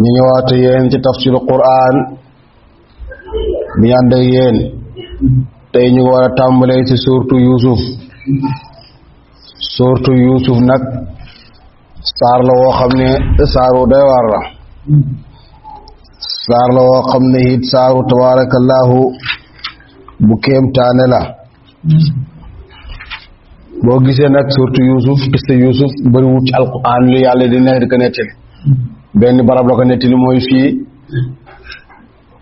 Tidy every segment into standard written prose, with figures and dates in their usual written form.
ñu ñëwaat yéen ci tafsiru Qur'an bi ñu ànd ak yéen tey ñu war a tàmbalee ci suurtu Yuusuf nag saar la woo xam ne saaru doy waar la saar la woo xam ne it saaru tabaarakallaahu bu kéemtaane la boo gisee nag suurtu Yuusuf bariwut ci alquran li yàlla di nekk di ko nettali benn barab la ko nettali mooy fii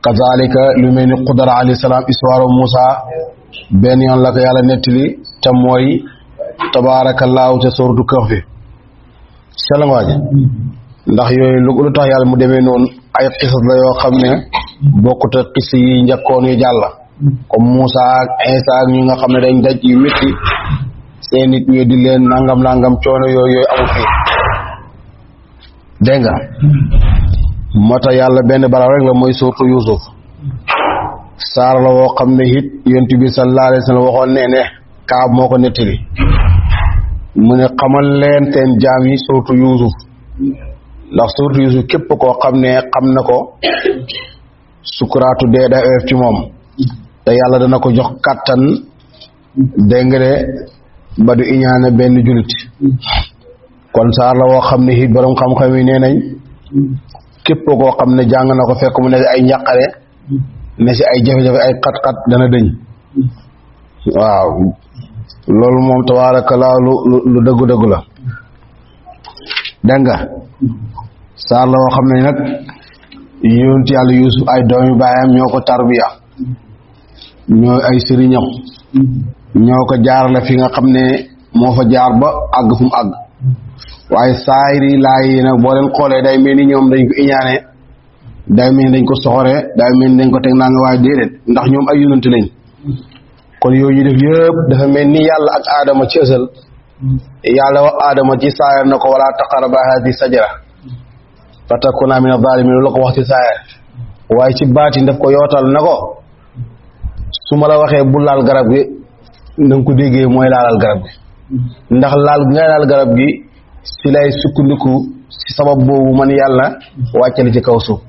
kazalika lu mel ni Xudar alayhi salaam histoire Muusa benn yoon la ko yàlla nettali te mooy tabaarakallaahu ca suurtu Kahf selangaaji ndax yooyu lu tax yàlla mu demee noonu ay xisas la yoo xam ne bokkut ak xis yi njëkkoon yu jàll comme Muusa ak Iisa ak ñi nga xam ne dañ daj yu métti seen nit ñi di leen nangam coono yooyu amul fii dégg nga moo tax yàlla benn barab rek la mooy suurtu Yuusuf saar la woo xam ne it yonent bi sallallahu alayhi wa sallam waxoon ne Kaab moo ko nettali mu ne xamal leen seen jaam yi suurtu Yuusuf ndax suurtu Yuusuf képp koo xam ne xam na ko sukuraatu dee day oyof ci moom te yàlla dana ko jox kàttan dégg nga de ba du iñaane benn julit kon saar la woo xam ne it borom xam-xam yi nee nañ képp koo xam ne jàng na ko fekk mu ne ay njàqare ne si ay jafe-jafe ay xat-xat dana dëñ waaw loolu moom tabaarakallaa lu dëggu la dégg nga saar la woo xam ne nag yonent yàlla Yuusuf ay doomi baayam ñoo ko tarbiya ñoo ay sëriñam ñoo ko jaarale fi nga xam ne moo fa jaar ba àgg fu mu àgg waaye saayiri laa yi nag boo leen xoolee day mel ni ñoom dañ ko iñaane day mel ni dañ ko soxore day mel ni dañ ko teg naa nga waaye déedéet ndax ñoom ay yonent lañ kon yooyu def yëpp dafa mel ni yàlla ak aadama ci ësal yàlla wax aadama ci saayir na ko wala taqaraba haadi sajara fatakuna mina zaalimiin la ko wax ci saayir waaye ci baatin daf ko yootal na ko su ma la waxee bu laal garab gi na nga ko déggee mooy laalal garab gi ndax laal gi ngay laal garab gi si lay sukkandiku si sabab boobu man yàlla wàcce la ci kaw suuf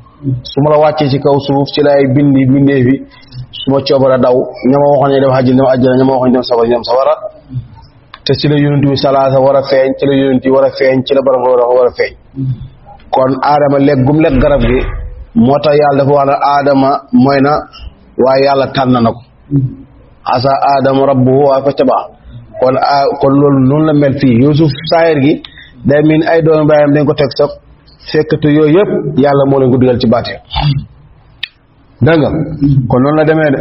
su ma la wàccee ci kaw suuf si lay bindee fi su ma coobara daw ñama waxoon ne dem àjjana dem àjjana ñama waxoon dem safara te ci la yonent bi salaasa war a feeñ ci la yonent yi war a feeñ ci la borom war a feeñ kon aadama lekk gum lekk garab gi moo tax yàlla dafa wax ne aadama mooy na waaye yàlla tànn na ko asa aadama rabbuhu waa fa taba kon loolu noonu la mel fii Yuusuf saayir gi day mel ay doomu baayam dañ ko teg sax fekk te yooyu yëpp yàlla moo leen ko digal ci baate dégg nga kon noonu la demee de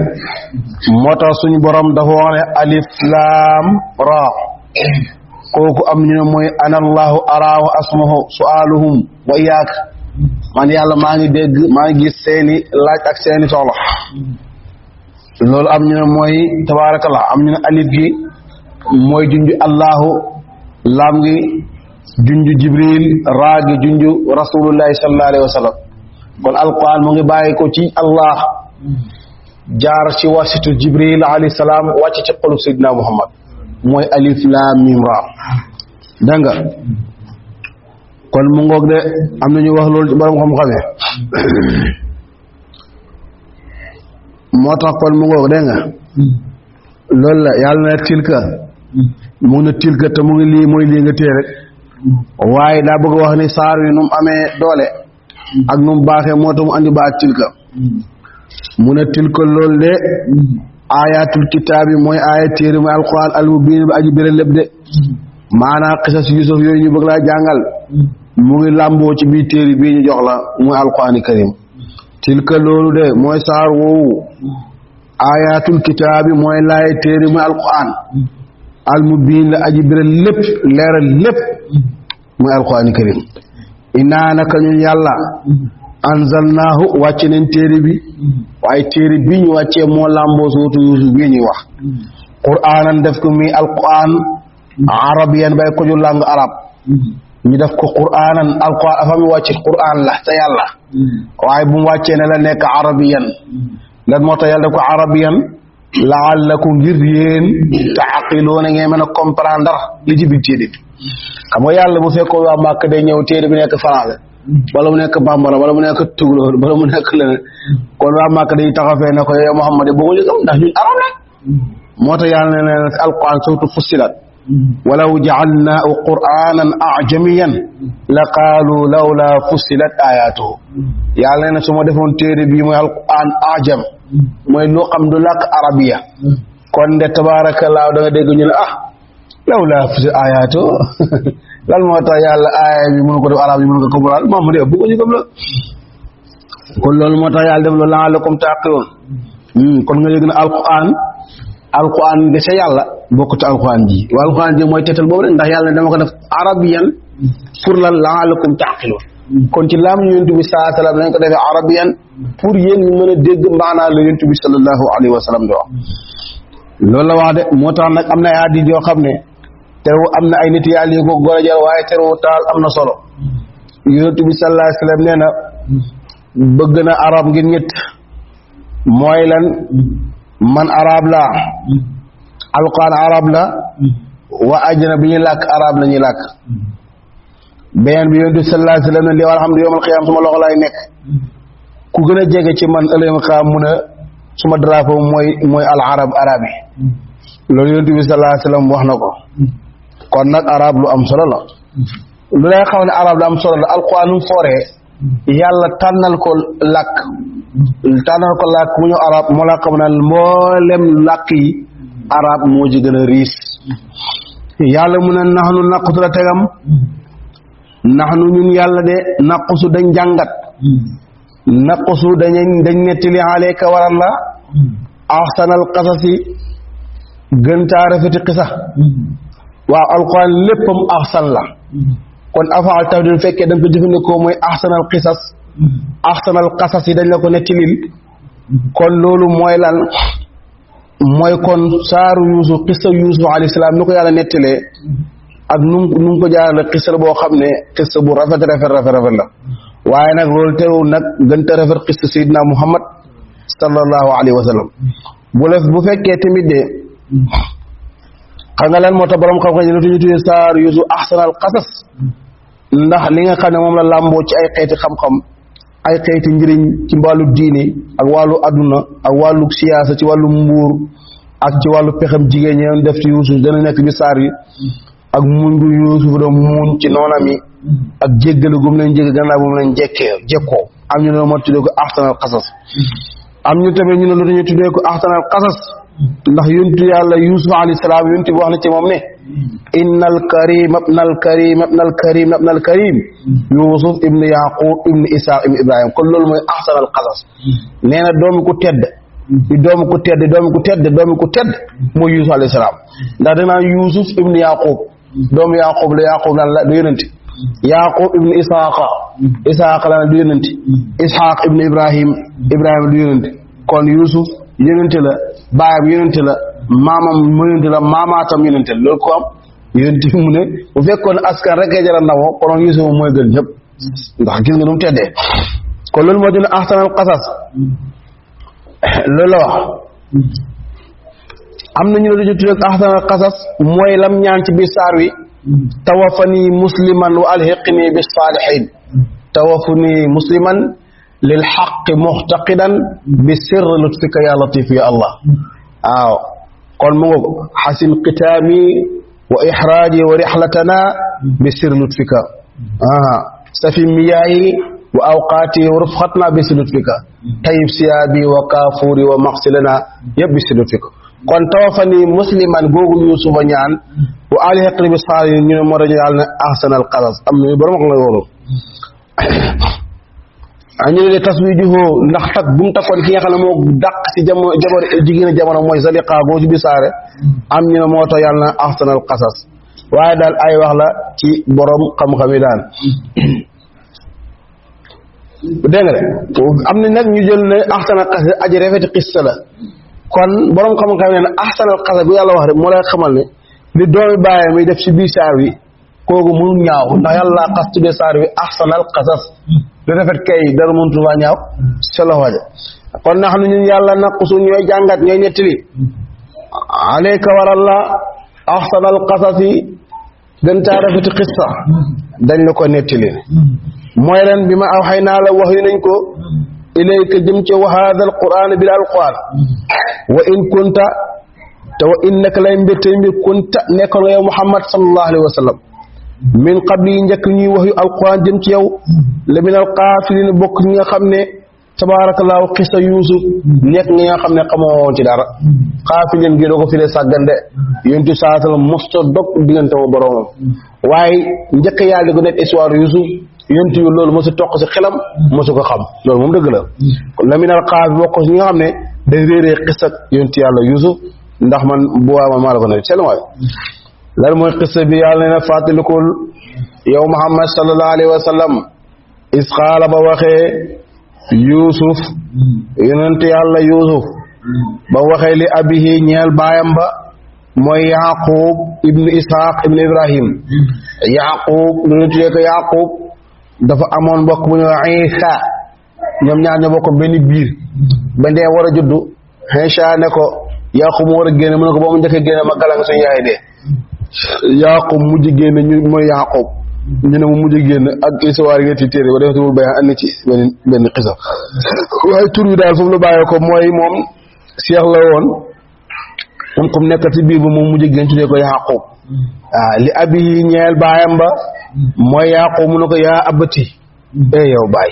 moo tax suñu borom dafa wax ne alif laam raa kooku am ñu ne mooy anallahu araa wa asmahu sualuhum wa iyaak man yàlla maa ngi dégg maa ngi gis seeni laaj ak seeni soxla loolu am ñu ne mooy tabaarakallah am ñu ne alif gi mooy junju allahu laam gi junju jibril raa gi junju rasulullahi sallallahu alayhi wa sallam kon alquran mu ngi bàyyi ko ci allah jaar ci wasitu jibril alayhi salaam wàcc ci xolub seydina muhammad mooy alif laam mim ra dégg nga kon mu ngoog de am na ñu wax loolu ci borom xam-xame moo tax kon mu ngoog dégg nga loolu la yàlla na tilka mu ngi na tilka te mu ngi lii mooy lii nga téye rek waaye daa bëgg a wax ni saar wi nu mu amee doole ak nu mu baaxee moo tax mu andi ba ak tilka mu ne tilka loolu de ayatul kitaabi mooy aaya téere mooy alquran almubiin ba aji biral lépp de maanaam xisas Yuusuf yooyu ñu bëgg laa jàngal mu ngi làmboo ci biir téere bii ñu jox la muy alqurani karim tilka loolu de mooy saar woowu ayatul kitaabi mooy laay téere muy alquran almubiin la aji biral lépp leeral lépp muy alqurani karim innaa naka ñun yàlla anzalnaahu wàcce nañ téere bi waaye téere bi ñu wàccee moo làmboo sootu Yuusuf bii ñuy wax qur'aanan def ko muy alquran arabiyan bay ko ju langue arab ñu def ko qur'aanan alquran afa mi wàcce qur'an la te yàlla waaye bu mu wàccee ne la nekk arabiyan lan moo tax yàlla def ko arabiyan la'allakum ngir yéen ta'qiluuna ngeen mën a comprendre li ci biir téere bi xam nga yàlla bu fekkoon waa Màkk day ñëw téere bi nekk français wala mu nekk bambara wala mu nekk tukulóor wala mu nekk leneen kon waa Màkka dañuy taxafee ne ko yow Muhammad bëgguñu gëm ndax ñun arab lañ moo tax yàlla ne leen alquran surtout fussilat walaw ja'alnaahu qur'aanan a'jamiyyan la qaalu lawla fussilat ayaatuhu yàlla ne su ma defoon téere bii mooy alquran ajam mooy loo xam du làkk arabiya kon de tabaarakallaahu da nga dégg ñu ne lawla fussilat ayaatuhu lan moo tax yàlla aaya bi mënu ko def arab yi mënu ko comprendre moom mu de bëgg ñu gëm la kon loolu moo tax yàlla def loolu la'allakum ta'qiluun kon nga yëg na alquran de sa yàlla bokkut alquran ji wa alquran ji mooy teetal boobu rek ndax yàlla dama ko def arabiyan pour lan la'allakum ta'qiluun kon ci laam ñu yonent bi sallallahu alayhi wa sallam dañ ko defee arabiyan pour yéen ñu mën a dégg maanaa la yonent bi sallallahu alayhi wa sallam di wax loolu la wax de moo tax nag am na ay hadiis yoo xam ne terew am na ay nit yàlla yu ko gorajal waaye terew taal am na solo yonent bi sallallahu alayhi wa sallam nee na bëgg na arab ngir ñett mooy lan man arab la alquran arab la wa ajna bi ñuy làkk arab la ñuy làkk beneen bi yonent bi sallallahu alayhi wa sallam ne li alhamdu yawmal qiyaama suma loxo laay nekk ku gën a jege ci man ëllëg xam mu ne suma drapeau mooy al arab yi loolu yonent bi sallallahu alayhi wa sallam wax na ko kon nag arab lu am solo la lu lay xam ne arab lu am solo la alquran nu fooree yàlla tànnal ko làkk mu ñu arab moo la xam ne mboolem làkk yi arab moo ci gën a riis yàlla mu ne naxnu naqusu la tegam naxnu ñun yàlla de naqusu dañ jàngat naqusu dañ nettali alayka waral la ahsanal qasasi gën caa rafeti xisa waaw alquran léppam ahsan la kon afaal tafdil fekkee da nga ko jëfandikoo mooy ahsanal qasas yi dañ la ko nettilil kon loolu mooy lan mooy kon saaru yuusuf xisa yuusuf alayhi salaam ni ko yàlla nettalee ak nu mu ko jaarale xisa boo xam ne xisa bu rafet la waaye nag loolu teewul nag gën a rafet xisa sayyidina Muhammad sallallahu alayhi wa sallam bu fekkee tamit de xam nga lan moo tax borom xam-xam yi ñu tuddee saaru yuusuf ahsanal qasas ndax li nga xam ne moom la làmboo ci ay xeeti xam-xam ay xeeti njëriñ ci wàllu diine ak wàllu adduna ak wàllu siyaasa ci wàllu mbuur ak ci wàllu pexem jigéen ñi def ci yuusuf dana nekk bi saar yi ak muñ gu yuusuf doon muñ ci noonam yi ak jéggalu gum leen jégg gannaaw bu mu leen jekkoo am ñu ne moo tuddee ko ahsanal qasas am ñu tamit ñu ne lu ñu tuddee ko ahsanal qasas ndax yontu yàlla yusuf alayhi salaam yontu bi wax na ci moom ne innal karim ibnal karim yusuf ibn yaqub ibn isaaq ibn ibrahim kon loolu mooy ahsanal qasas nee na doomi ku tedd mooy yusuf alayhi salaam ndax danaa yusuf ibn yaqub doomu yaqub la du yonente yaqub ibn isaaqa la du yonente isxaq ibn ibrahim du yonente kon yusuf yonente la baayam yonente la maamam yonente la maamaatam yonente la loolu ko am yonente mu ne bu fekkoon askan rek a jara ndamoo konoon Yuusuf mooy gën ñëpp ndax gis nga nu mu teddee kon loolu moo dina ahsanal qasas loolu la wax am na ñu ne dañu tuddee ahsanal qasas mooy lam ñaan ci biir saar wi tawaffani musliman wa alhiqni bis saalihin tawaffani musliman lil xaqi muxtaqidan bi sirri lutfika ya latif ya allah waaw kon mu ngo xasin qitaami wa ixraaji wa rixlatana bi sirri lutfika safi miyaayi wa awqaati wa rufxatna bi sirri lutfika tayib siyaabi wa kaafuuri wa maxsilana yëpp bi sirri lutfika kon tawafani musliman googu yuusufa ñaan wa alhiqni bi saalihin ñu ne moo dañu yàlla ne ahsanal qasas am na borom wax la loolu ñu ne taswijuhu ndax tak bu mu takkoon ki nga xam ne moo dàq si jabar jigéen jamono mooy Zaliqa boo ci bisaare am ñu ne moo tax yàlla na ahsanal qasas waaye daal ay wax la ci borom xam-xam yi daal dégg nga de am na nag ñu jël ne ahsanal qasas aji rafeti qissa la kon borom xam-xam ne ahsanal qasas bu yàlla wax rek moo lay xamal ne li doomi bàyyi muy def ci biir saar wi kooku mënul ñaaw ndax yàlla xas tuddee saar wi ahsanal qasas lu rafet kay dara mëntu waa ñaaw solo waja kon na xam ne ñun yàlla naqsu ñooy jàngat ñooy nettali alayka waral la ahsanal qasasi gën caa rafeti qissa dañ la ko nettali mooy ren bi ma awxaynaa la wax yu nañ ko ilayka jëm ci wa haada alquran bil alquran wa in kunta te wa innaka lay mbirte mbir kunta nekkoon nga yow Muhammad sallallahu alayhi wa sallam min qabli yi njëkk ñuy wax yu alquran jëm ci yow la min alqaafilin bokk ñi nga xam ne tabaarakallaahu xisa Yuusuf nekk nga xam ne xamoo woon ci dara xaafilin gi doo ko firee sàggande yontu saa sallam mosta dog diggante ma boroomam waaye njëkk yàlla ko nekk histoire Yuusuf yontu yu loolu mosu toq si xelam mosu ko xam loolu moom dëgg la la min alqaafil bokk ñi nga xam ne day réeree xisa yontu yàlla Yuusuf ndax man bu waa man maa la ko ne seen waay lan mooy xisa bi yàlla ne na fàttalikul yow Muhammad sallallahu alayhi wa sallam is qaala ba waxee Yuusuf yonent yàlla Yuusuf ba waxee li abihi ñeel baayam ba mooy Yaqub ibnu Ishaq ibnu Ibrahim Yaqub lu tuddee ko Yaqub dafa amoon mbokk bu ñu Isa ñoom ñaar ñoo bokk benn biir ba ndee war a juddu Isa ne ko Yaqub mu war a génne mu ne ko ba mu njëkk a génne ma galang suñu yaay dee Yaqub mujj génne ñu mooy Yaqub ñu ne mu mujj génn ak histoire yi ci téere ba def tul bayan andi ci benn xisa waaye tur bi daal foofu la bàyyee ko mooy moom seex la woon moom comme nekk ci biir ba moom mujj génn tuddee ko Yaqub waaw li abi yi ñeel baayam ba mooy Yaqub mu ne ko yaa abati yow baay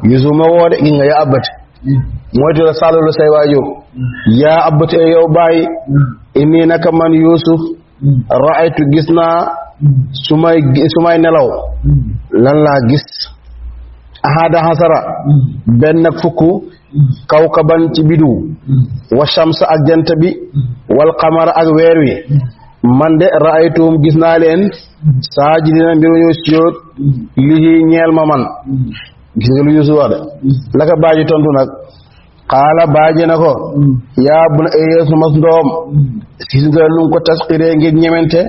Yuusuf ma woo de gi nga yaa abati mooy tu la sàllalu say waajur yaa abati yow baay inni naka man Yuusuf raaytu gis naa su may nelaw lan laa gis ahada hasara benn fukk kawkaban ci bidiw wa shamsa ak jant bi wal qamara ak weer wi man de raaytuhum gis naa leen saajidina mbiru ñëw sujjóot lii ñeel ma man gis nga lu Yuusuf wax de la ko baaji tontu nag xaala baaji na ko yaa bu na suma ndoom gis nga nu ko tasxiree ngir ñemente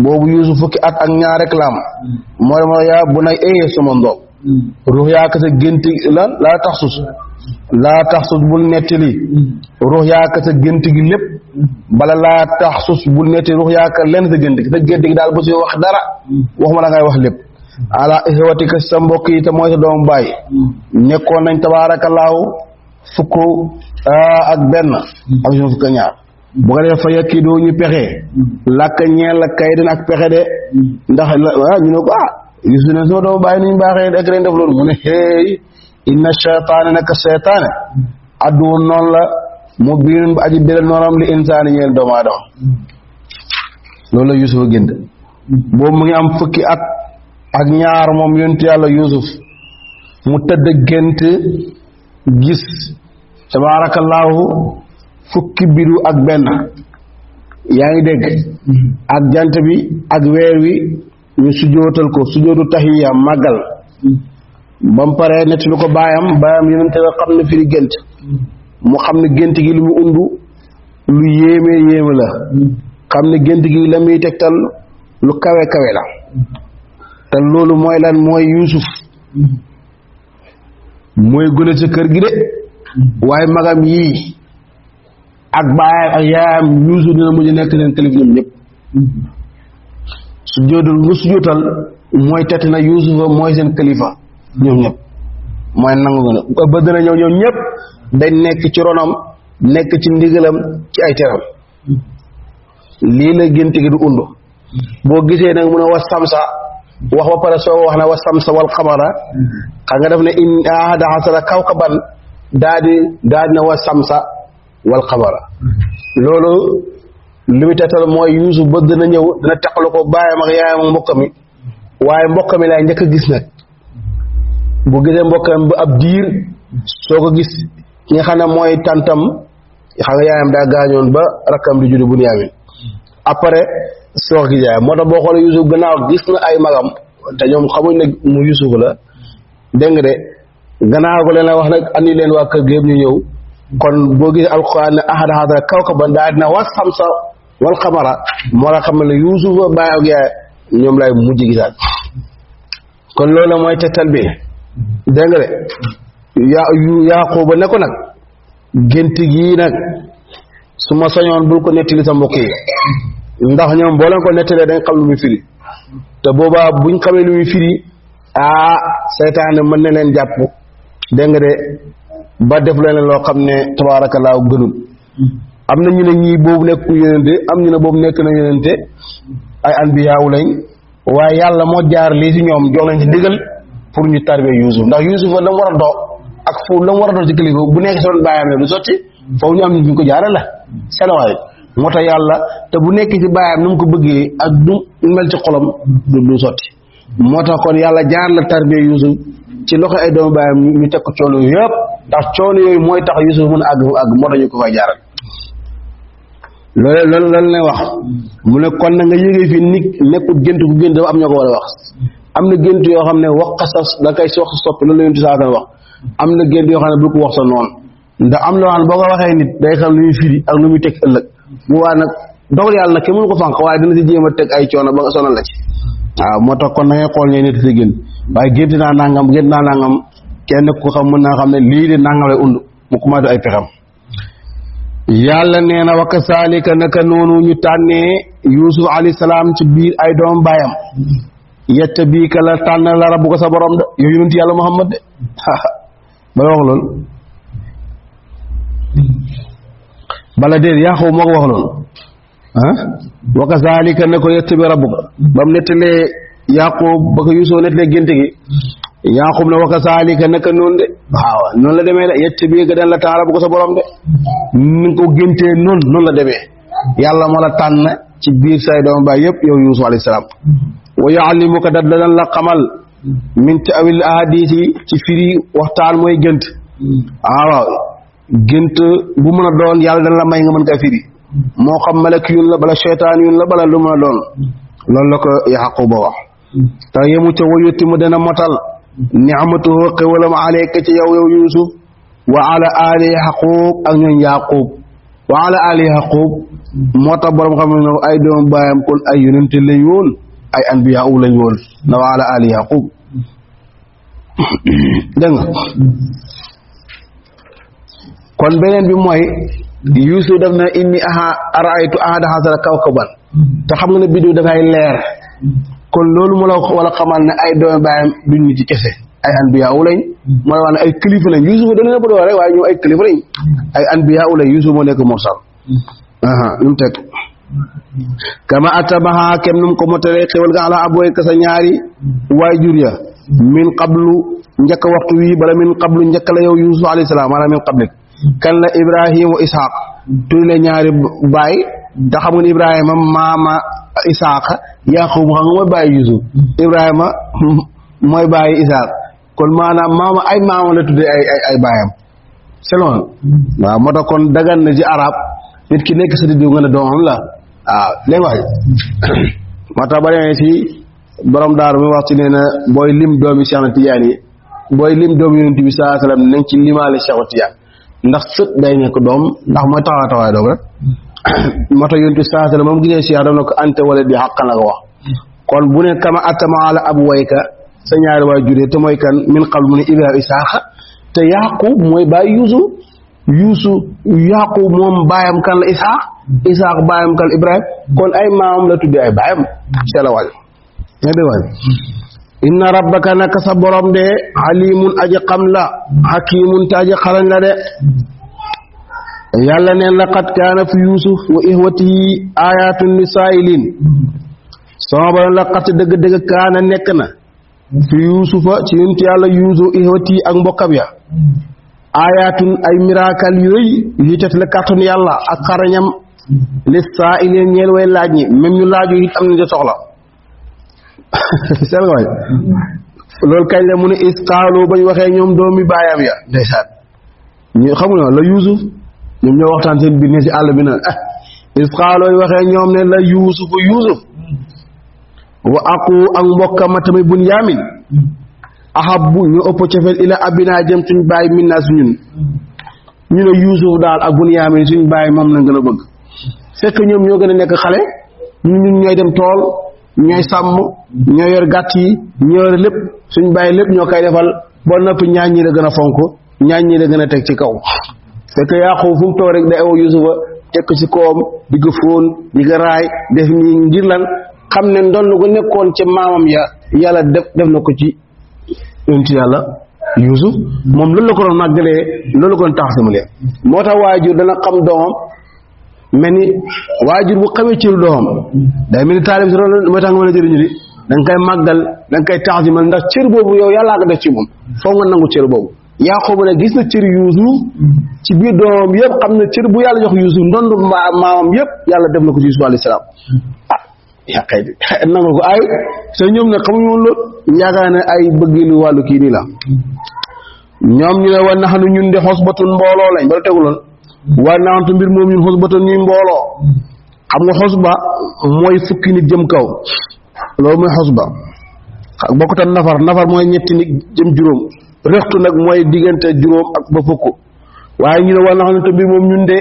boobu Yuusuf fukki at ak ñaar rek lam mooy moo yaa bu na suma ndoom ruux yaa ka sa génti lan laa tax sus bul nettali ruux yaa ka sa gént gi lépp bala laa tax sus bul nettali ruux yaa ka lenn sa gént gi daal bu si wax dara waxuma la ngay wax lépp ala ixwatika sa mbokk yi te mooy sa doomu baay nekkoon nañ tabaarakallaahu fukk ak benn ak suñu fukk ak ñaar bu ko defee fa yakki doo ñu pexe làkk ñeel la kay den ak pexe de ndax ñu ne ko Yuusuf ne soo doomu bàyyi nuñ baaxee ak ren def loolu mu ne hey inna shaytaane naka shaytaane adduwun noonu la mu biinun bu aji biral noonam li insaani ñeel doomu aadama loolu la Yuusuf a gént boobu mu ngi am fukki at ak ñaar moom yonent yàlla Yuusuf mu tëdd gént gis tabaarakallaahu fukki bidu ak benn yaa ngi dégg ak jant bi ak weer wi ñu sujootal ko sujootu tahiya màggal ba mu paree nett lu ko baayam yonent nga xam ne firi gént mu xam ne gént gi lu mu undu lu yéeme la xam ne gént gi la muy tegtal lu kawe kawe la te loolu mooy lan mooy Yuusuf mooy gune sa kër gi de waaye magam yii ak baayam ak yaayam Yuusuf dina mujj nekk leen kilifa ñoom ñëpp su jootal mooy tett na Yuusufa mooy seen kilifa ñoom ñëpp mooy nangu nga ne ba dina ñëw ñoom ñëpp dañ nekk ci ronam nekk ci ndigalam ci ay teram lii la gént gi du undu boo gisee nag mun a was samsa wax ba pare soo wax na was samsa wal xamara xam nga def ne in ahada hasara kawkaban daa di na was samsa wal xamara loolu li mu tettal mooy Yuusuf ba dina ñëw dina teqalu ko baayam ak yaayam ak mbokk mi waaye mbokk mi laay njëkk a gis nag bu gisee mbokkam ba ab diir soo ko gis ki nga xam ne mooy tantam xam nga yaayam daa gaañoon ba rakkam di juddu Bunyaamin après soo ko gis yaayam moo tax boo xoolee Yuusuf gannaaw gis na ay magam te ñoom xamuñ ne mu Yuusuf la dégg nga de gannaaw ko leen la wax nag andi leen waa kër gi yëpp ñu ñëw kon boo gisee alxuraan ne ahada hadara kawkaban daa dina was samsa wal xamara moo la xam ne Yuusuf baay ak yaay ñoom lay mujj gisaat kon loolu mooy tegtal bi dégg nga de Yaquba ne ko nag gént gii nag su ma sañoon bul ko nettali sa mbokk yi ndax ñoom boo leen ko nettalee dañ xam lu muy firi te boobaa buñ xamee lu muy firi seytaane mën na leen jàpp dégg nga de ba def leen loo xam ne tabaarakallaahu gënul. am na ñu ne ñii boobu nekk yonente am ñu ne boobu nekk na yonente ay anbiyaaw lañ waaye yàlla moo jaar lii ci ñoom jox leen ci digal pour ñu tarbiya Yuusuf ndax Yuusuf la mu war a doo ak fu la mu war a doo ci kilifa bu nekk si doon bàyyam ne du sotti foofu ñu am ñu ko jaare la selawaay moo tax yàlla te bu nekk ci bàyyam ni mu ko bëggee ak du mel ci xolam du sotti moo tax kon yàlla jaar la tarbiya Yuusuf ci loxo ay doomu bàyyam ñu teg ko coono yooyu yëpp ndax coono yooyu mooy tax Yuusuf mën a àgg moo tax ñu ko fay jaaral loolu lay wax mu ne kon na nga yëgee fi nit nekkul gént ku gént dafa am ñoo ko war a wax am na gént yoo xam ne wax sa da koy wax soppi loolu la yontu saa wax am na gént yoo xam ne bu ko wax sa noonu ndax am loo xam ne boo ko waxee nit day xam lu muy firi ak lu muy teg ëllëg bu waa nag dogal yàlla nag kenn mënu ko fànq waaye dina si jéem a teg ay coono ba nga sonal la ci waaw moo tax kon na ngay xool ñooy nit si gént waaye gént naa nangam kenn ku xam mën naa xam ne lii de nangam lay und mu commencé ay pexam yàlla nee na wa kasaalika naka noonu ñu tànnee Yuusuf alayhi salaam ci biir ay doom baayam yetta bii ka la tànn la rabbu ko sa borom de yow yonent yàlla Muhammad de bala wax loolu bala déet Yaaqub moo ko wax loolu wa kasaalika na ko yetta bi rabbu ko ba mu nettalee Yaaqub ba ko Yuusuf nettalee gént gi Yaaqub ne wa kasaalika naka noonu de waaw noonu la demee de yett bii ga den la tànn rabbu ko sa borom de ni nga ko géntee noonu la demee yàlla moo la tànn ci biir say doom baay yëpp yow Yuusuf alayhi salaam wa yuallimuka da dan la xamal min ta'wil ahadis yi ci firi waxtaan mooy gént waaw gént bu mën a doon yàlla dana la may nga mën kaa firi moo xam malakiyun la bala seytaan yun la bala lu mën a doon loolu la ko Yaaqub wax te yemu ca wayutti mu dana motal ni'matuhu xéwalam alayka ci yow Yuusuf wa ala ali Yaaqub ak ñooñ Yaaqub wa ala ali Yaaqub moo tax borom xam ne ay doom baayam kon ay yonente lañ woon ay anbiya lañ woon na wa ala ali Yaaqub dégg nga kon beneen bi mooy Yuusuf daf na inni araaytu ahada hasara kawkaban te xam nga ne biddiw dafay leer kon loolu mu la wala xamal ne ay doomi baayam duñ nit ci kese ay anbiya lañ moo la wax ne ay kilifa lañ Yuusuf da leen a bëgg rek waaye ñoom ay kilifa lañ ay anbiya lañ Yuusuf moo nekk mursal lu mu teg kama atabaha kem num ko motalee xewal nga ala abooy ka sa ñaari waajur ya min qablu njëkk waxtu wi bala min qablu njëkk la yow Yuusuf alayhi salaam maanaam min qablik kan la Ibrahim wa Ishaq tudd la ñaari baay da xam nga ne Ibrahima maama Ishaq Yaqub xam nga mooy bàyyi Yuusuf Ibrahima mooy bàyyi Ishaq kon maanaam maama ay maama la tuddee ay baayam selon waaw moo tax kon dagan na ci arab nit ki nekk sa diw nga ne doomam la waaw léegi wax moo tax ba demee ci borom daaru mi wax ci nee na booy lim doomi Cheikh na Tijaan yi booy lim doomi Yonent bi sallallahu alayhi wasallam nañ ci limaale Cheikh Tijaan ndax sët day nekk doom ndax mooy taxawaay doom rek moo tax Yonent bi sallallahu alayhi wasallam moom gisee Cheikh dam na ko ante wala di xàqan la ko wax kon bu ne kama atama ala ab wayka sa ñaari waay juree te mooy kan min qabl mu ne Ibrahima Ishaq te Yaqub mooy bàyyi Yuusuf Yaqub moom baayam kan la Ishaq baayam kan Ibrahima kon ay maamam la tuddee ay baayam sela wàll ña dé wàll inna rabbaka naka sa borom de alimun aji xam la hakimun te aji xalañ la de yàlla neen laqad kaana fi Yuusuf wa ihwatihi ayatun lisaa'ilin sama borom laqad dëgg-dëgg kaana nekk na fi Yuusufa ci yonent yàlla Yuusuf ihwatihi ak mbokkam ya ayatun ay miracle yu rëy yi tet la kàttanu yàlla ak xarañam li saa ileen ñeel way laaj ñi même ñu laaju it am nañ ca soxla seen waay loolu kañ la mu ne isqaalu bañ waxee ñoom doomi baayam ya ndeysaan ñu xamuñu la Yuusuf ñoom ñoo waxtaan seen biir ne si àll bi na isqaalu waxee ñoom ne la Yuusuf wa aqu ak mbokkam ma tamit Bunyaamin ahabbu ñu ëpp cofeel ila abina jëm suñ bàyyi min naa suñun ñu ne Yuusuf daal ak Bunyaamin suñ bàyyi moom lañ gën a bëgg fekk ñoom ñoo gën a nekk xale ñun ñooy dem tool ñooy sàmm ñoo yor gàtt yi ñoo yor lépp suñ bàyyi lépp ñoo koy defal ba noppi ñaañ ñi la gën a fonk ñaañ ñi la gën a teg ci kaw fekk Yaaqub fu mu toog rek day aw Yuusufa teg ko ci kawam di ko fóon di ko raay def ñi ngir lan xam ne ndonn gu nekkoon ca maamam ya yàlla def na ko ci yonent yàlla Yuusuf moom loolu la ko doon màggalee loolu la ko doon taxasimalee moo tax waajur dana xam doomam mel ni waajur bu xamee cëru doomam day mel ni taalib si loolu mooy tax nga mën a jëriñu di da nga koy màggal da nga koy taxasimal ndax cër boobu yow yàllaa ko def ci moom foog nga nangu cër boobu Yaaqooba nag gis na cër Yuusuf ci biir doomam yëpp xam na cër bu yàlla jox Yuusuf ndondu maamam yëpp yàlla def na ko ci Yuusuf alayhi salaam yàqay di nangu ko ay te ñoom nag xamuñu woon loolu yaakaar ne ay bëggilu wàllu kii nii la ñoom ñu ne war na xam ne ñun de xosbatun mbooloo lañ bala teguloon war na xam mbir moom ñun xosbatun ñuy mbooloo xam nga xosba mooy fukki nit jëm kaw loolu mooy xosba bokkutan nafar mooy ñetti nit jëm juróom rextu nag mooy diggante juróom ak ba fukk waaye ñu ne war na xam ne mbir moom ñun de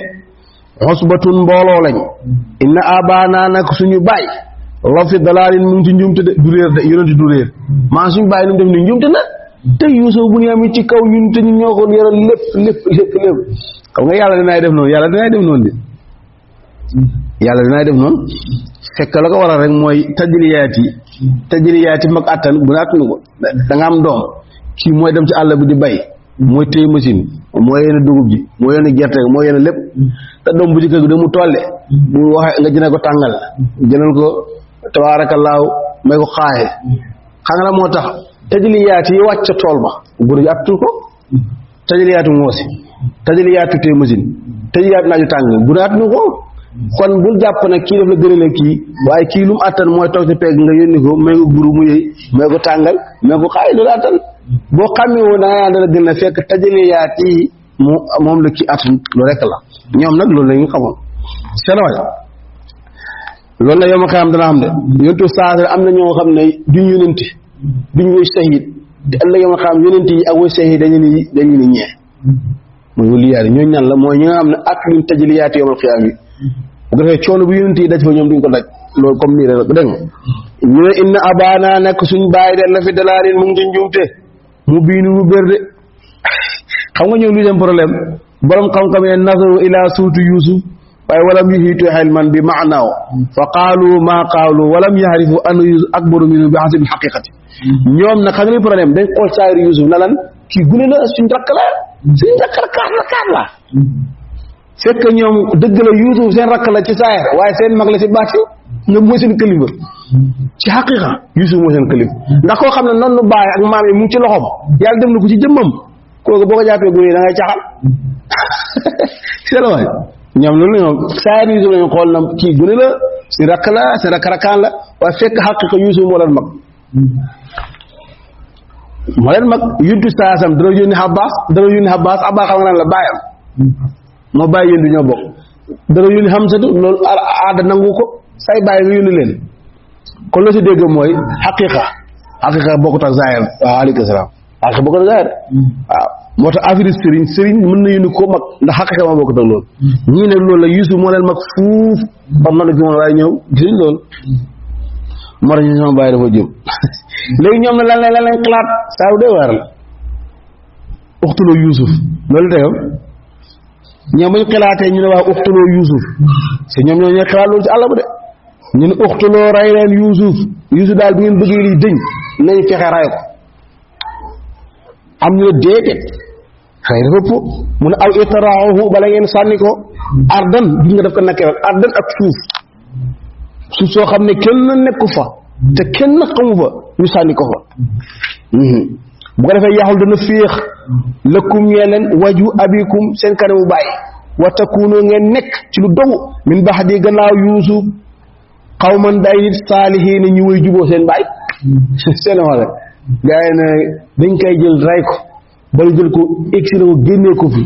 xosbatun mbooloo lañ inna abaana nag suñu baay la fi dalaalin mu ngi ci njuumte de du réer de yonent du réer maa suñu bàyyi lu mu def ni njuumte na te Yuusuf bu ñu amee ci kaw ñun te ñun ñoo ko yoroon lépp xam nga yàlla dinaay def noonu yàlla dinaay def noonu fekk la ko waral rek mooy tajliyaat yi mag attan bu na attanu ko da nga am doom kii mooy dem ci àll bi di bay mooy téye machine mooy yenn dugub ji mooy yenn gerte mooy yenn lépp te doom bu ci kër gi da mu tolle bu waxee nga jëne ko tàngal jënal ko tabaarakallaahu may ko xaaye xam nga la moo tax tajliyaat yi wàcc ca tool ba gune gi attul ko tajliyaatu ngoosi tajliyaatu téye machine tajliyaatu naaju tàng gune attunu ko kon bul jàpp nag kii daf la gën a la kii waaye kii lu mu attan mooy toog ci pegg nga yónni ko may ko guru mu yëy may ko tàngal may ko xaaye loolu attan boo xamee woon da nga dana gën a fekk tajliyaat yi moom la kii attan lu rekk la ñoom nag loolu la ñu xamoon seen waay loolu la yow ma xam dana xam de yontu saa am na ñoo xam ne duñ yonenti duñ woy sahid te ëllëg yow ma xam yonenti yi ak woy sahid dañu ni ñee mooy wali yaari ñooñu ñan la mooy ñi nga xam ne ak luñ tajliyaat yowmal xiyaam yi bu ko defee coono bu yonenti yi daj fa ñoom duñ ko daj loolu comme nii rek dégg nga ñu ne inna abaana nekk suñ bàyyi de la fi dalaalin mu ngi ci njuumte mu biinu mu bér de xam nga ñoom luy dem problème borom xam-xam ne nazaru ila suurati Yuusuf waaye walam yuhiitu ilman bi maanaaw fa qaalu maa qaalu walam yaarifu anna Yuusuf akbaru minhu bi hasabi xaqiqati ñoom nag xam nga problème dañ xool saayiru Yuusuf na lan kii gune la suñ rakk la kaat la fekk ñoom dëgg la Yuusuf seen rakk la ci saayir waaye seen mag la ci baati ñoom mooy seen kilifa ci xaqiqa Yuusuf mooy seen kilifa ndax koo xam ne noonu baay ak maam yi mu ngi ci loxoom yàlla dem na ko ci jëmmam kooku boo ko jàppee gune da ngay caxal sela waay ñoom loolu ñoom saayir Yuusuf lañu xool na kii gune la si rakk la seen rakk-rakkaan la waaye fekk xaqiqa Yuusuf moo leen mag yuntu saasam dana yónni Abbas Abbas xam nga naan la bàyyam moo bàyyi yéen du ñoo bokk dana yónni Hamsatu loolu aada nangu ko say bàyyi nga yónni leen kon loo si dégg mooy xaqiqa bokkut ak zaahir waaw aleykum salaam xaqiqa bokkut ak zaahir waaw moo tax affaire sëriñ mën na yónni ko mag ndax xaqiqa moo bokkut ak loolu ñii ne loolu la Yuusuf moo leen mag fuuf ba mën a gi moon waaye ñoom gisuñ loolu moo tax ñu sama bàyyi dafa jëm léegi ñoom ne lan lañ xalaat saa wu dee waar la uxtuloo Yuusuf loolu teyoon ñoom buñ xalaatee ñu ne waa uxtuloo Yuusuf c'est ñoom ñoo ñooy xalaat loolu ci àll ba de ñu ne uxtuloo ray leen Yuusuf daal bi ngeen bëggee lii dëñ nañ fexe ray ko am ñu ne déedéet xëy dafa ëpp mu ne aw itraahu bala ngeen sànni ko ardan bi nga def ko nekkee rek ardan ak suuf soo xam ne kenn nekku fa te kenn xamu fa ñu sànni ko fa bu ko defee yaxul dana féex lëkkum ñee leen waju abikum seen kanamu bàyyi wa takunu ngeen nekk ci lu dogu min ba'di gannaaw Yuusuf qawman day nit saalihiin ñu way juboo seen bàyyi seen wala gaa yi ne dañ koy jël ray ko bala jël ko exilé ko génnee ko fi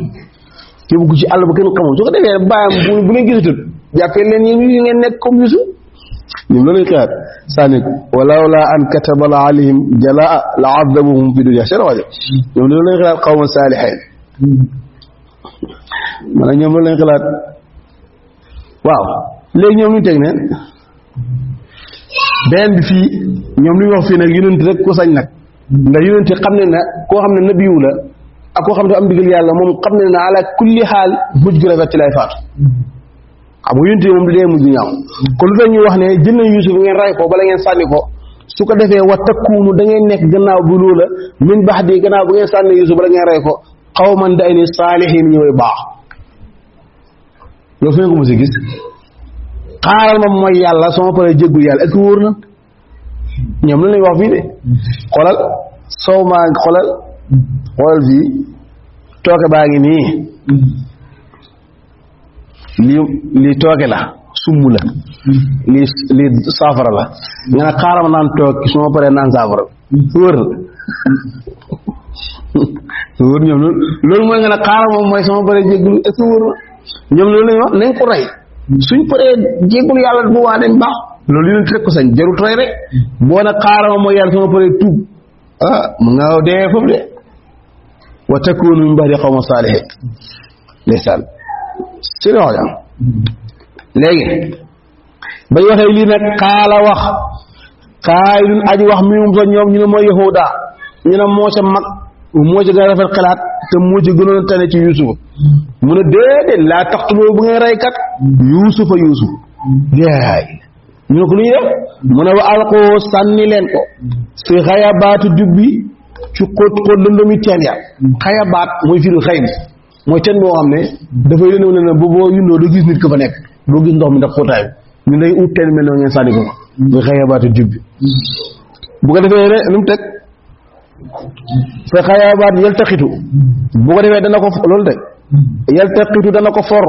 yóbbu ko ci àll ba kenn xamul su ko defee bàyyam bu leen gisatut jàppee leen yéen ngeen nekk comme Yuusuf ñoom loolu lañ xalaat sànni ko walawla an kataba alayhim jalaa la azabuhum fi dunya seen wajo ñoom loolu lañ xalaat qawma saalihiin maanaam ñoom loolu lañ xalaat waaw léegi ñoom ñu teg ne beneen bi fii ñoom li ñu wax fii nag yonent rek ko sañ nag ndax yonent xam ne na koo xam ne nabiyu la ak koo xam ne am digal yàlla moom xam ne na ala kulli xaal mujj gu rafet ci lay faatu xam nga yonent moom du dee mujj ñaaw kon lu tax ñuy wax ne jël nañ Yuusuf ngeen ray ko bala ngeen sànni ko su ko defee wa takkuunu da ngeen nekk gannaaw bu loola min ba'di gannaaw bu ngeen sànni Yuusuf da ngeen rey ko qawman da ay ni saalihiin ñëwee baax loolu fu ngeen ko mos a gis xaaral ma mooy yàlla soo ma paree jéggul yàlla est-ce que wóor na ñoom lan lañ wax fii de xoolal soow maa xoolal fii tooke baa ngi nii lii tooke la summ la lii saafara la nga ne xaaral ma naan tooke su ma paree naan saafara wóor na wóor ñoom loolu mooy nga ne xaaral moom mooy sama paree jéggul est-ce que wóor na ñoom loolu lañ wax nañ ko rey suñ paree jéggul yàlla bu waa dañ baax loolu yéen rek ko sañ jarut rey rek boo na xaaral moom mooy yàlla sama paree tuub mu nga dee foofu de wa takunu min ba'di qawmin saalihiin ndeysaan si wax jam léegi bañ waxee lii nag xaala wax xaayilun aji wax minhum sa ñoom ñu ne mooy Yahuda ñu ne moo ca mag moo ci gën a rafet xalaat te moo ci gënoon a tane ci Yuusufa mu ne déedéet laa taqtuluu bu ngeen rey kat Yuusufa yaay ñu ne ko lu ñuy def mu ne wa alqoo sànni leen ko fi xayabaatu jubbi ci xóot lëndëmi teen ya xayabaat mooy firi xëy bi mooy teen boo xam ne dafay lëndëm ne bu boo yundoo doo gis nit ko fa nekk doo gis ndox mi ndax xóotaay bi ñu lay ut teen mel noonu ngeen sànni ko fi xayabaatu jubbi bu ko defee ne lu mu teg fa xayabaat yaltaqitu bu ko defee dana ko loolu de yaltaqitu dana ko for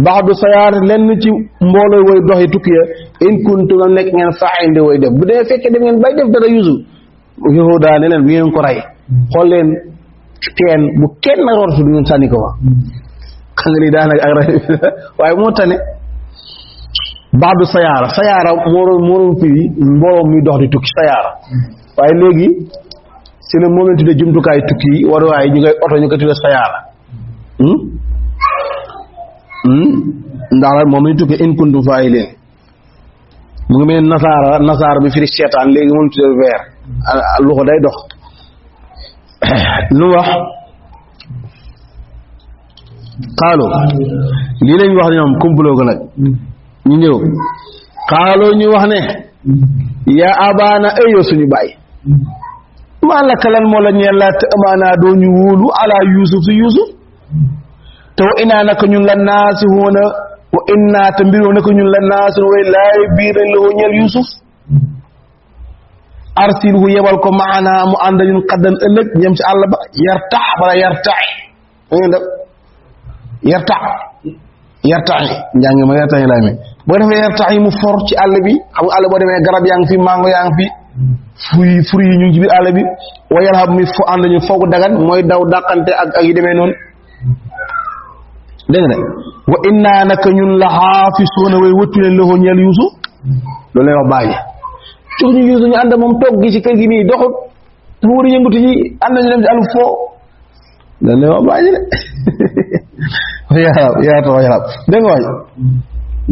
baxdu sayaar lenn ci mbooloo way dox yi tukki ya in kuntu na nekk ngeen faaxinde way def bu dee fekkee dem ngeen bay def dara Yuusuf Yahuda ne leen bu ngeen ko rey xool leen teen bu kenn root du ngeen sànni ko wa xam nga ni daanaka ak rey waaye moo tane baxdu sayaara moo fii mbooloo muy dox di tukki sayaara waaye léegi si ne moom leen tuddee jumtukaay tukki yi war waaye ñu koy oto ñu ko tuddee sayaara ndax la moom lañu tukkee in kuntum faa'iliin mu ngi mel nasaara bi firi seetaan léegi moom tuddee weer loxo day dox lu wax xaaloo lii lañ wax ne ñoom complot ko nag ñu ñëw xaaloo ñu wax ne yaa abaana ayo suñu baay maa laka lan moo la ñeel laa te amaanaa doo ñu wóolu ala Yuusuf si Yuusuf te wa innaa naka ñun la naasihuuna wa innaa te mbiroo naka ñun la naasihuuna way laay biir nañ la woo ñeel Yuusuf arsilhu yebal ko maanaa mu ànd ñun xaddan ëllëg ñem ci àll ba yartax wala yartaxi da ngeen def yartaxi njàngi ma yartaxi laay mi boo defee yartaxi mu for ci àll bi xam nga àll boo demee garab yaa ngi fi mango yaa ngi fi fruit yi ñu ngi ci biir àll bi wa yarhab mi fo ànd ñu foogu dagan mooy daw dàqante ak yu demee noonu dégg nga wa innaa naka ñun la xaafisuuna way wëttu leen loxo ñeel Yuusuf loolu lay wax bàyyi jox ñu Yuusuf ñu ànd moom toog gi ci kër gi nii doxut dafa war a yëngatu ji ànd nañu dem ci àll foo loolu lay wax bàyyi de yarab dégg nga waay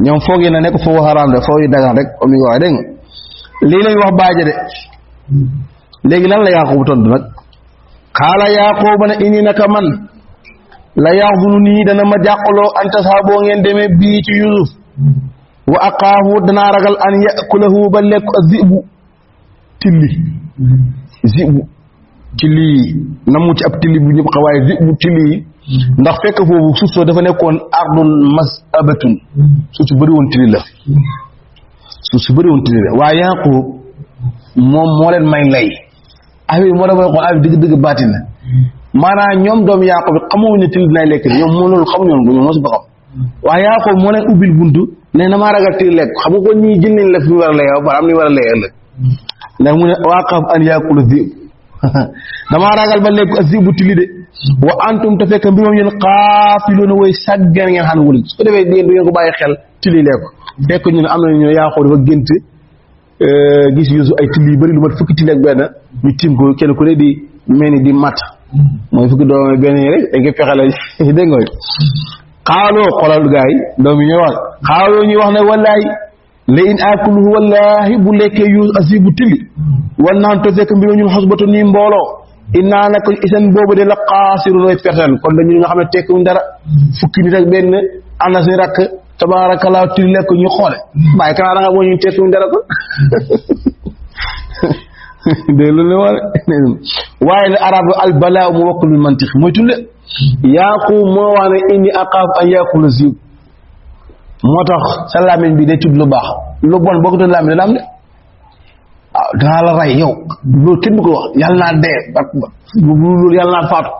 ñoom foog yi na nekk foofu xaraam de foo yu dagan rek comme ni nga waxee dégg nga lii lañ wax bàyyi de léegi lan la Yaaqub tontu nag xaala Yaaqub ne inni naka man la yaxzunu nii dana ma jàqaloo an tashaboo ngeen demee bii ci Yuusuf wa aqaahu danaa ragal an yakulahu ba lekk zibu tilli namu ci ab tilli bu ñëpp xawaay zibu tilli ndax fekk foofu suuf soo dafa nekkoon ardun masabatun suuf su bëri woon tilli la waaye Yaaqub moom moo leen may lay affaire moo damay xool affaire dëgg-dëgg baatin na maanaam ñoom doomu Yaaqub bi xamuñu ne til dinaay lekk ñoom moo loolu xamuñu woon ko ñoom moo si ba xam waaye Yaaqub moo leen ubbil buntu ne na maa ragal til lekk xam nga ko ñii jël nañ la fi war a lay ba am ni war a lay ëllëg ndax mu ne waaqaf an yaakula zib damaa ragal ba lekk azibu tili de wa antum te fekk mbir moom yéen xaafiluuna way sàggan ngeen xam ne wul su ko defee yéen du ngeen ko bàyyi xel tili lekk fekk ñu ne am na ñu Yaaqub dafa gént gis Yuusuf ay tili yu bëri lu mat fukki tili ak benn ñu tiim ko kenn ku ne di mel ni di mat mooy fukki doom benn yi rek dañ koy fexe la dégg nga xaaloo xoolal gaa yi doom yi ñooy wax xaaloo ñuy wax ne wallaay la in akuluhu wallahi bu lekkee Yuusuf asibu tili wan naan to fekk mbir ñun xosbatu nii mbooloo innaa nag isan boobu de la xaasirun way perten kon dañu nga xam ne tekkuñ dara fukki nit ak benn am na suñu rakk tabaarakallaa tili lekk ñu xoole bàyyi kanaa da nga moo ñu tekkuñ dara kon dégg lu ne waaye ne arab al balaa mu wakkul bil mantiq mooy tulle Yaaqub moo wax ne inni aqaaf an yaakula ziib moo tax sa làmmiñ bi day tudd lu baax lu bon boo ko tudd làmmiñ dana am de waaw danaa la rey yow loolu kenn du ko wax yàlla naa dee loolu yàlla naa faatu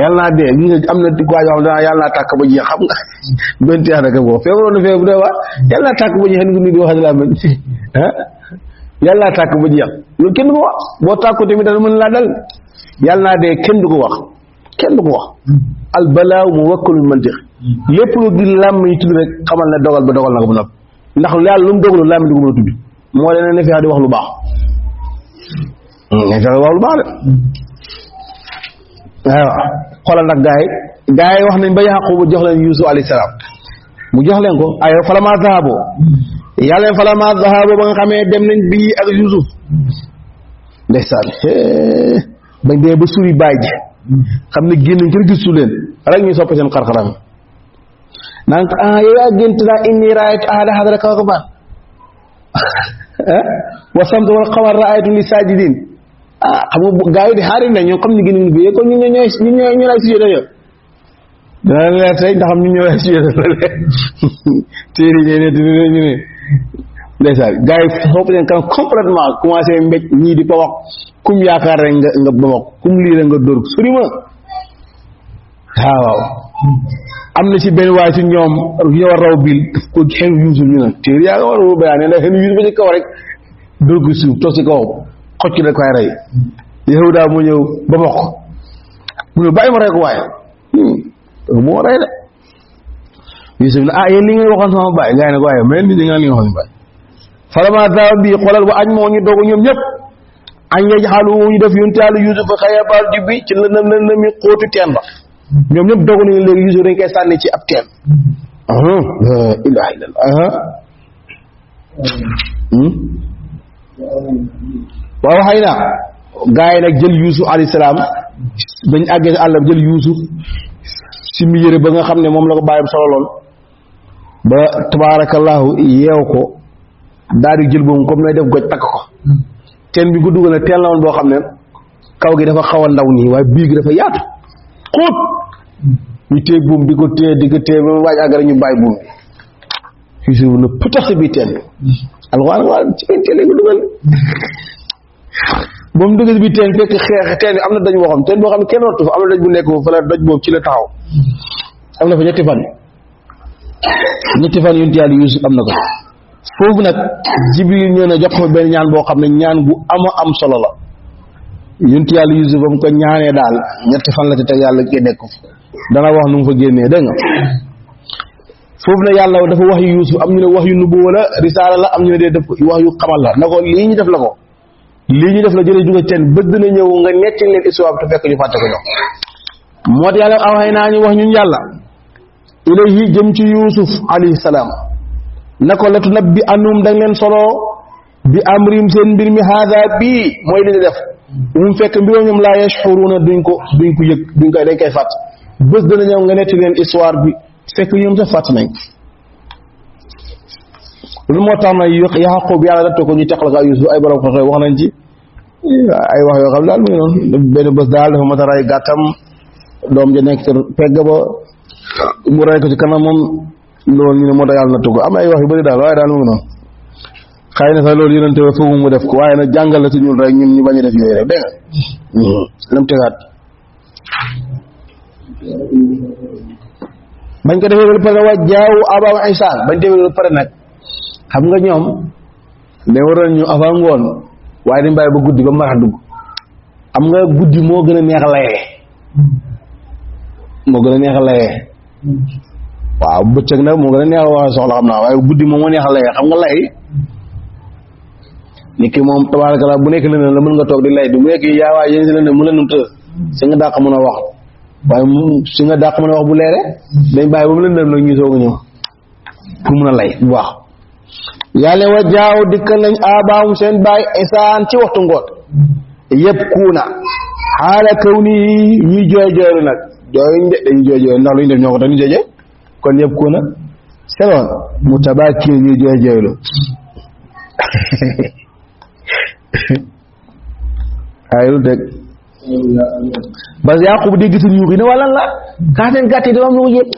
yàlla naa dee gi nga am na waa joo xam danaa yàlla naa tàkk ba jeex xam nga benn teex naka boo feebaroon na feebar bu dee waa yàlla naa tàkk ba jeex ni ko nit di wax làmmiñ yàlla naa tàkk ba jeex loolu kenn du ko wax boo tàkku tamit dana mën laa dal yàlla naa dee kenn du ko wax al balaa mu wakkalul mantiq lépp lu di làmm yi tudd rek xamal ne dogal ba dogal na ko bu noppi ndax yàlla lu mu dogalul làmm di ko mën a tudd moo leen ne fexe di wax lu baax ne fexe wax lu baax de waaw xoolal nag gaa yi wax nañ ba Yaquba jox leen Yuusuf alayhi salaam mu jox leen ko ay falamaa zahaboo yàlla leen falamaa zahaboo ba nga xamee dem nañ bii ak Yuusuf ndeysaan bañ demee ba suri baay ji xam ne génn kër gisu leen rek ñu soppi seen xar-xaram naan ko yow yaa gént naa inni raaytu ahada hadara kawkaban wa samtu wal qamar raaytu li sajidin xam nga gaa yi di xaari na ñoom xam ne génn bi kon ñu lay sujjóot yow dana leer tey ndax ñu ñëw lay sujjóot téere ñu ne ndeysaan gaa yi soppi leen kan complètement commencé mbéj ñii di ko wax kum yaakaar rek nga ba wax kum lii rek nga dóor suri ma waaw am na ci benn waaye ci ñoom ñoo raw bil daf ko xew Yuusuf ñu ne téere yaa nga war a bayaan ne ndax xen Yuusuf ba ci kaw rek dóor ko suuf toog ci kaw xocc da koy rey yow daa mu ñëw ba bokk mu ne bàyyi ma rey ko waaye moo rey de Yuusuf ne yéen li ngeen waxoon sama bàyyi gaa yi ne ko waaye mais li nga li nga waxoon bàyyi falamaa zahaba bii xoolal bu añ moo ñu dogu ñoom ñëpp añ yajxalu ñu def yontaal Yuusuf xayabaal jubbi ci lëndëm mi xóotu teen ba ñoom ñëpp dogu nañu léegi Yuusuf dañ koy sànni ci ab teen la ilaha illallah waaw xëy na gaa yi nag jël Yuusuf alayhi salaam bañ àggee àll ba jël Yuusuf si mi yére ba nga xam ne moom la ko bàyyam sololoon ba tabaarakallaahu yeew ko daal di jël boobu comme nay def goj takk ko teen bi ko dugal nag teen la woon boo xam ne kaw gi dafa xaw a ndaw nii waaye biir gi dafa yaatu xóot ñu téye buum di ko téye ba mu waaj àggara ñu bàyyi buum bi Yuusuf na pëtax si biir teen bi alxuraan waa ci biir teen lañ ko dugal ba mu dugal si biir teen fekk xeex teen bi am na daj boo xam teen boo xam ne kenn wattu fa am na daj bu nekk fa la daj boobu ci la taxaw am na fa ñetti fan yonent Yàlla Yuusuf am na ko foofu nag Jibril ñëw na jox ko benn ñaan boo xam ne ñaan bu am solo la yonent Yàlla Yuusuf ba mu ko ñaanee daal ñetti fan la ci teg yàlla génne ko dana wax nu mu fa génnee dégg nga foofu ne yàlla dafa wax yu Yuusuf am ñu ne wax yu nubuwa la risaala la am ñu ne dee def wax yu xamal la na ko lii ñu def la ko lii ñu def la jëlee jóge teen bëgg na ñëw nga netti leen histoire te fekk ñu fàtte ko ñoom moo tax yàlla awxay naa ñu wax ñun yàlla ilayhi jëm ci Yuusuf alayhi salaam na ko la tunabbi anum da nga leen solo bi amrim seen mbir mi haada bii mooy li ñu def mu fekk mbiroom ñoom laa yashuruna duñ ko yëg dañ koy fàtt bés dana ñëw nga netti leen histoire bi fekk ñoom sax fàtt nañ lu moo tax na Yaaqub yàlla dattoo ko ñu teqal ko ak Yuusuf ay borom xoxo wax nañ ci ay wax yoo xam daal mu ngi noonu benn bés daal dafa mat a ray gàttam doom ja nekk ci pegg ba mu ray ko ci kanam moom loolu ñu ne moo tax yàlla nattu ko am ay wax yu bëri daal waaye daal mu ngi noonu xëy na sax loolu yonente ba foofu mu def ko waaye nag jàngal la ci ñun rek ñun ñu bañ a def yooyu rek dégg nga lam tegaat bañ ko defee loolu pare wa jaaw abaaw Isaa bañ defee loolu pare nag xam nga ñoom dañ waroon ñu avant ngoon waaye dañ bàyyi ba guddi ba marax dugg xam nga guddi moo gën a neex layee waaw bëccëg nag moo gën a neex wax soxla xam naa waaye guddi moom moo neex layee xam nga lay nit ki moom tabaaraka bu nekk leneen la mën nga toog di lay du mu nekk yaa waay yéen si leneen mu leneen të si nga dàq mën a wax waaye si nga dàq mën a wax bu leere dañ bàyyi ba mu leen dem nag ñu soog a ñëw pour mën a lay bu baax yàlla wa jaaw dikkal nañ abaahum seen baay isaan ci waxtu ngoon yëpp kuuna xaala kaw ni ñuy jooylu nag jooyuñ de dañuy jooy ndax lu ñu def ñoo ko tax ñu jooy kon yëpp kuuna seloon mu tabaakir ñuy jooylu ayul dégg ba Yaqub dégg suñu yuuxi ne wala la kaa seen gàtt yi dafa am lu ko yëpp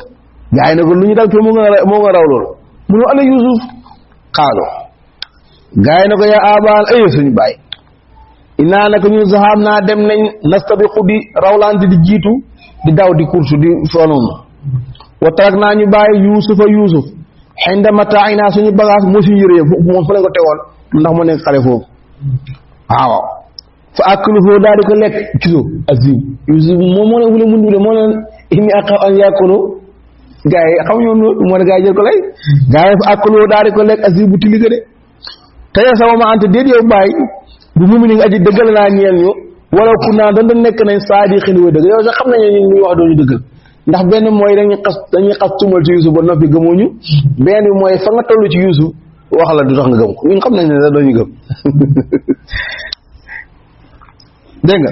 gaa yi ne ko lu ñu dal ke moo nga raw loolu mu ne ana Yuusuf xaalo gaa yi ne ko yaa abaan ay suñu baay inaa naka ñun saxaam naa dem nañ nastabiqu di rawlante di jiitu di daw di course di sonoonu wa tarak naa ñu bàyyi Yuusuf xinda mataa'inaa suñu bagage moo suñu yëree moom fa lañ ko tegoon ndax mu nekk xale foofu waaw fa akluhu daal di ko lekk gisoo azim Yuusuf moom moo ne wula mun dule moo ne inni axaafu an yaakulu gaa yi xam ñoon loolu moo ne gaa yi jël ko lay gaa yi fa akluhu daal di ko lekk azim bu tiliga de tey sama ma ante déet yow bàyyi bu mu ni nga aji dëggal naa ñeel ñu wala ku naa doon nekk nañ saadiqiin wa dëgg yow sax xam nañu ñu wax dooñu dëggal ndax benn mooy dañuy xas tumal ci Yuusuf ba noppi gëmuñu benn bi mooy fa nga toll ci Yuusuf wax la du tax nga gëm ko ñun xam nañ ne sax dooñu gëm dégg nga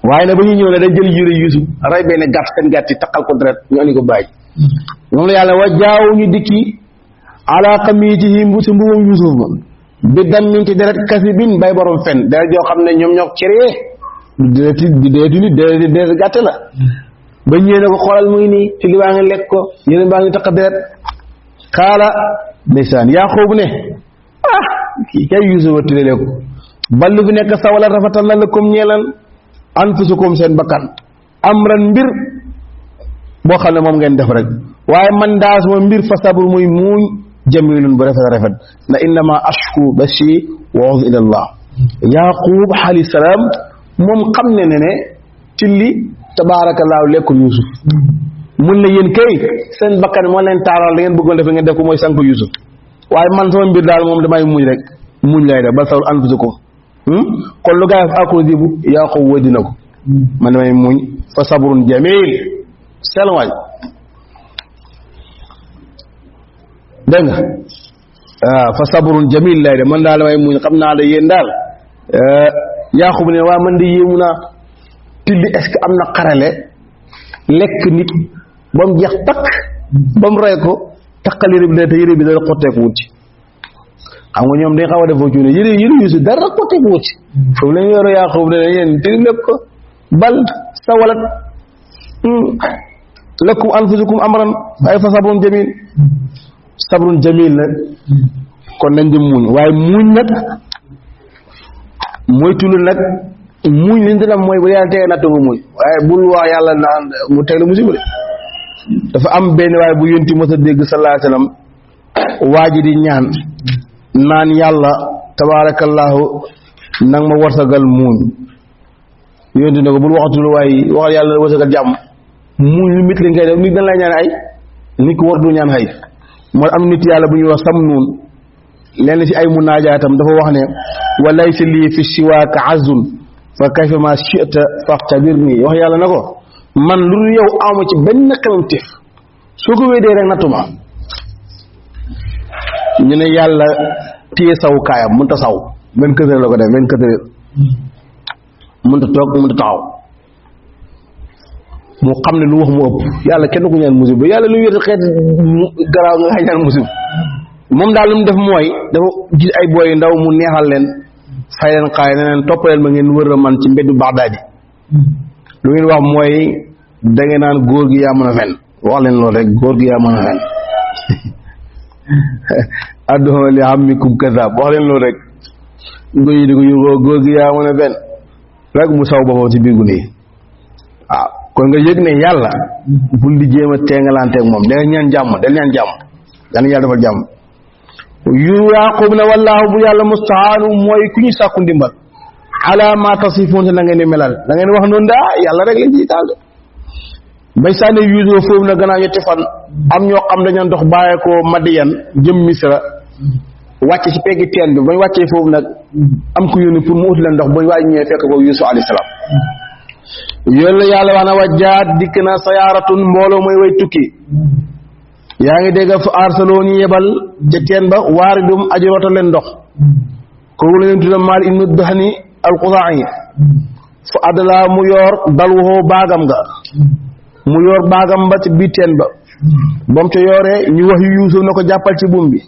waaye nag ba ñuy ñëw ne dañ jël yére Yuusuf rey benn gàtt seen gàtt yi taqal ko deret ñu andi ko bàyyi moom la yàlla wa jaaw ñu dikki ala qamiisihi si mbubum Yuusuf ba bi dammin ci deret kasibin bay borom fen deret joo xam ne ñoom ñoo cëree du deretu nit deret gàtt la ba ñëwee ne ko xoolal muy nii ci li baa ngi lekk ko yeneen baa ngi taq deret xaala ndeysaan Yaaqub ne kii kay Yuusuf a tëlale ko ballu fi nekk sawala rafetal na lakum ñeelal anfusukum seen bakkan amran mbir boo xam ne moom ngeen def rek waaye man daa sama mbir fa sabr muy muuñ jamilun bu rafet na innama ashku bashi wa a'udhu ila Allah Yaaqub alayhi salaam moom xam ne tilli tabaarakallaahu lekkul Yuusuf mun na yéen kay seen bakkan moo leen taaral la ngeen bëggoon def ngeen def ko mooy sànq Yuusuf waaye man sama mbir daal moom damay muñ rek muñ lay def bal sawul anfusukum kon lu gaa yi fa akul zibu Yaaqub wëddi na ko man damay muñ fa sabrun jamil sel waay dégg nga waaw fa sabrun jamil lay def man daal damay muñ xam naa da yéen daal Yaaqub ne waa man di yéemu naa tilli est-ce que am na xarale lekk nit ba mu jeex takk ba mu rey ko takkal yére bi ne te yére bi dara xotteeku wut ci xam nga ñoom dañ xaw a defoo ci ne yére Yuusuf dara xotteeku wut ci foofu la ñu yoro Yaaqub ne yéen tilli lekk ko bal sawalat lakum anfusukum amran waaye fa sabrun jamil nag kon nañ di muñ waaye muñ nag mooy tulul nag muñ li ñu def mooy bu yàlla tege nattu nga muñ waaye bul wax yàlla naan mu teg la musiba de dafa am benn waaye bu yonti mos a dégg sallallahu alayhi wasallam waa ji di ñaan naan yàlla tabaarakallaahu nang ma warsagal muñ yonti ne ko bul waxatul waaye waxal yàlla na warsagal jàmm muñ lu mit li ngay def nit dañ lay ñaan ay nit ko war du ñaan xay moo am nit yàlla bu ñuy wax sam nuun lenn ci ay munaajaatam dafa wax ne wa laysa lii fi siwaaka azun fa kayfa ma shi'ta faqtabirni wax yàlla na ko man lu dul yow awma ci benn xemamteef soo ko wéedee rek nattuma ñu ne yàlla téye saw kaayam mënta saw benn këtëre la ko def benn këtëre mënta toog mënta taxaw mu xam ne lu wax mu ëpp yàlla kenn ko ñaan musiba yàlla lu wéet xeet garaaw nga ñaan musiba moom daal lu mu def mooy dafa gis ay booy ndaw mu neexal leen fay leen xaay ne leen toppaleen ma ngeen wër a man ci mbeddu Bagdaad yi lu ngeen wax mooy da ngeen naan góor gi yaa mën a fen wax leen loolu rek góor gi yaa mën a fen adduhoo li hammikum kazaab wax leen loolu rek ngo yi di ko yóbboo góor gi yaa mën a fen rek mu saw boppam ci biir gune yi waaw kon nga yëg ne yàlla bul di jéem a teengalanteeg moom da ñaan jàmm yàlla yàlla defal jàmm yu Yaaqub ne wallaahu bu yàlla mustahaanu mooy ku ñu sàkku ndimbal ala ma tasifuun te na ngeen di melal da ngeen wax noonu daa yàlla rek lañ ciy taal de bay sànni Yuusuf foofu na gannaaw ñetti fan am ñoo xam dañu dox bàyyee ko Madiyan jëm Misra wàcce ci peggi teen bi bañ wàccee foofu nag am ku yónni pour mu ut leen ndox bañ waaj ñëwee fekk boobu Yuusuf alayhi salaam yoolu la yàlla wax na wajjaat dikk na sayaaratun mbooloo mooy way tukki yaa ngi dégg fa arsaloo ñu yebal ca teen ba waaridum aji roota leen ndox kooku la leen tudda Maalik ibnu Duhni al-Xuzaa'i fa adala mu yor dal waxoo baagam nga mu yor baagam ba ci biir teen ba ba mu ca yoree ñu wax Yuusuf na ko jàppal ci buum bi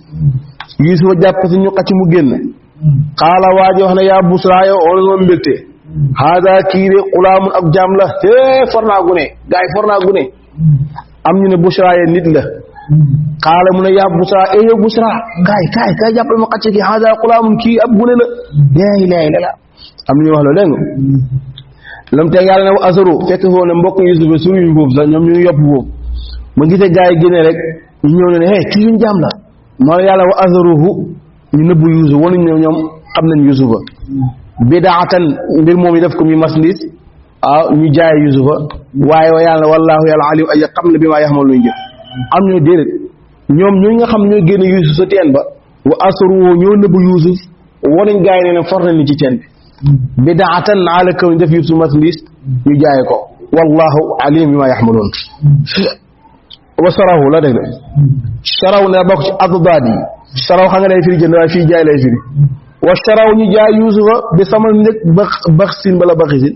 Yuusuf jàpp si ñu xacc mu génn xaala waa ji wax ne yaa busraa yow on moom mbégte haada kii de xulaamun ab jaam la for naa gune gaa yi for naa gune am ñu ne busraa ye nit la xaala mu ne yaa busraa e yow busraa kaay jàppal ma xacc ki haada xulaamun kii ab gune la laa ilaaha illallaah am ñu wax loolu dégg nga lam teg yàlla ne wa asaru fekk foofu ne mbokk Yuusufa suruñu foofu sax ñoom ñu ngi yopp foofu ma gisee gaa yi génne rek ñu ñëw ne kii suñu jaam la moo yàlla wa asaruhu ñu nëbbu Yuusuf wanuñ ne ñoom xam nañ Yuusufa bidaatan mbir moom yi def ko muy marchandise ñu jaay Yuusufa waaye wa yàlla wallaahu yàlla alim ay xam ne bi maa yaxmal luñu jëf am ñoo déedéet ñoom ñooy nga xam ñoo génne Yuusuf sa teen ba wa asaruhu ñoo nëbbu Yuusuf wanuñ gaa yi ne for nañ ni ci teen bi bidaatan ala kaw ñu def Yuusuf marchandise ñu jaay ko wallahu alim bi maa yaxmaloon wa sarahu la dégg saraw ne bokk ci addaad yi saraw xam nga lay firi jënd waaye fii jaay lay firi wa saraw ñu jaay Yuusufa bi sama njëkk baxsin bala baxisin